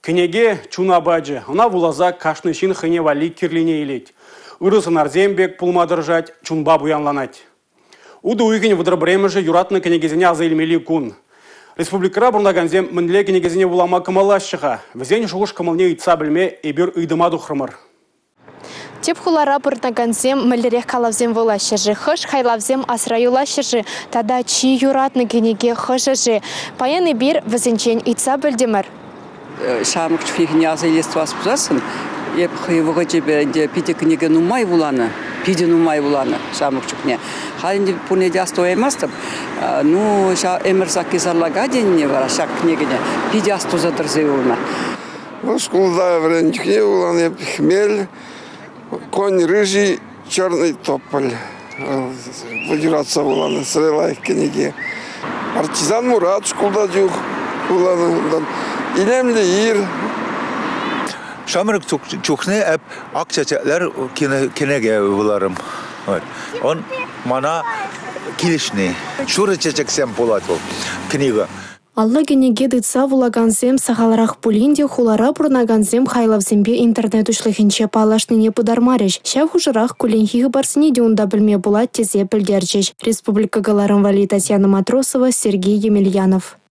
Кӗнеке – чун апачӗ. Ӑна вуласа кашни ҫын хӑйне валли кирлине илет. Ырӑ сӑнарсем пек пулма тӑрӑшать, чунпа пуянланать. Утӑ уйӑхӗн 31-мӗшӗ юратнӑ кӗнекесене аса илмелли кун. Республикӑра пурӑнакансем мӗнле кӗнекесене вулама кӑмӑллаҫҫӗ-ха? Вӗсен шухӑш-кӑмӑлне ыйтса пӗлме эпир ыйтӑма тухрӑмӑр. Тӗп хулара пурӑнакансем мӗнлерех калавсем вулаҫҫӗ-ши, хӑш хайлавсем асра юлаҫҫӗ-ши тата чи юратнӑ кӗнеке хӑшӗ-ши? Паян эпир вӗсенчен ыйтса пӗлтӗмӗр. Ҫамрӑк чухнехине аса илес тӑвас пулсассӑн, эп хӑй вӑхӑчӗпе ӗнтӗ питӗ кӗнеке нумай вуланӑ, питӗ нумай вуланӑ ҫамрӑк чухне. Халь ӗнтӗ пурне те астӑваймастӑп. Ну, ҫав «Ӗмӗр сакки сарлака» тенине вара ҫак кӗнекене питӗ астуса тӑрса юлнӑ. Вӑл шкулта вӗреннӗ чухне вуланӑ эп «Хмель», «Конь рыжий», «Черный тополь». Юратса вуланӑ сӗре лайӑх кӗнеке. «Партизан Мурат» шкулта чух вуланӑ унтан. «Илемлӗ ир». Ҫамрӑк чухне эп ак чечеклер кӗнеке вуларӑм. Он мана килӗшнӗ. Шурӑ чечексем пулать вӑл книга. Алла кӗнеке тытса вулакансем сахалрах пулин те хулара пурӑнакансем хайлавсемпе интернет уҫлӑхӗнче паллашнине пытармарӗҫ. Ҫав хушӑрах кулленхи хыпарсене те унта пӗлме пулать тесе пӗлтерчӗҫ. Республика кӑларӑм валли Татьяна Матросова, Сергей Емельянов.